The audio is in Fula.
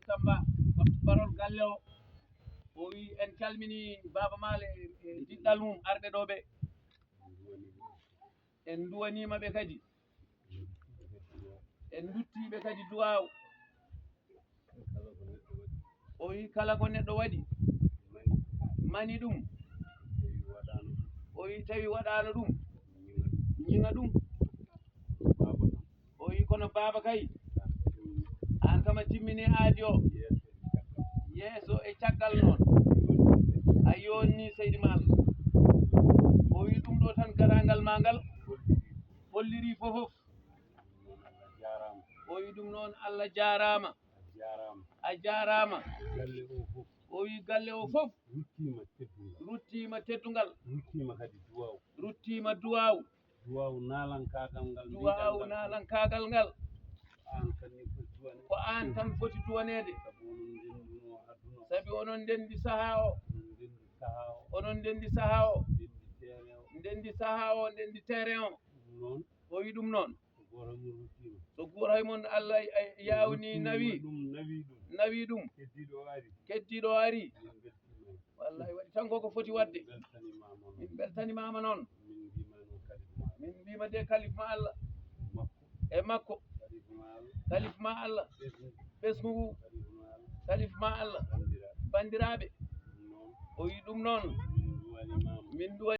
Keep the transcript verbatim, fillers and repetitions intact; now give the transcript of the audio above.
Samba, porte-parole galle o, o wi en calmini Baaba Maal e, e diɗɗal mum arɓe ɗo ɓe. En nduwaniima ɓe kadi. En nduttii ɓe kadi duwaaw. O wi kala ko neɗɗo waɗi, mani ɗum, o wi tawi waɗaano ɗum, ñiŋa ɗum. O wi kono baaba kay, aan kam a timmini aadi o. Yeeso e caggal noon, a yonni Seydi Maal. O wi ɗum ɗo tan garaangal maa ngal holliri fof fof. O wi ɗum noon, Allah jaaraama. A jaaraama. A jaaraama. Galle o fof. O wi galle o fof. Ruttiima teddungal. Ruttiima teddungal. Ruttiima kadi duwaaw. Ruttiima duwaaw. Duwaaw naalankaagal ngal. Duwaaw naalankaagal ngal. Ko aan tan foti duwaneede. Ko aan tan foti duwaneede. Sabu onon ndenndunoo aduna o. Sabi onon ndenndi sahaa o. Onon ndenndi sahaa o. Onon ndenndi sahaa o. Ndenndi terrain o. Ndenndi sahaa o, ndenndi terrain o. Ɗum noon. O wi ɗum noon. So gooto e mon ruttiima. So gooto e mon Allah, ay, yawni, nawi. Ruttiima ɗum, nawi ɗum. Nawi ɗum. Keddiiɗo o ari. Keddiiɗo o ari. Min mbeltiima. Wallahi waɗi tan ko ko foti waɗde. Min mbeltaniima noon. Min mbeltaniima noon. Min mbiima noon kalif ma. Min mbiima de kalif ma Allah. Makko. E makko. Kalif ma Allah. Kalif ma Allah. Ɓesngu. Ɓesngu ngu. Kalif ma Allah. Kalif ma Allah. Banndiraaɓe. Banndiraaɓe. Ɗum noon. O wi ɗum noon. Min nduwaniima mo. Min nduwani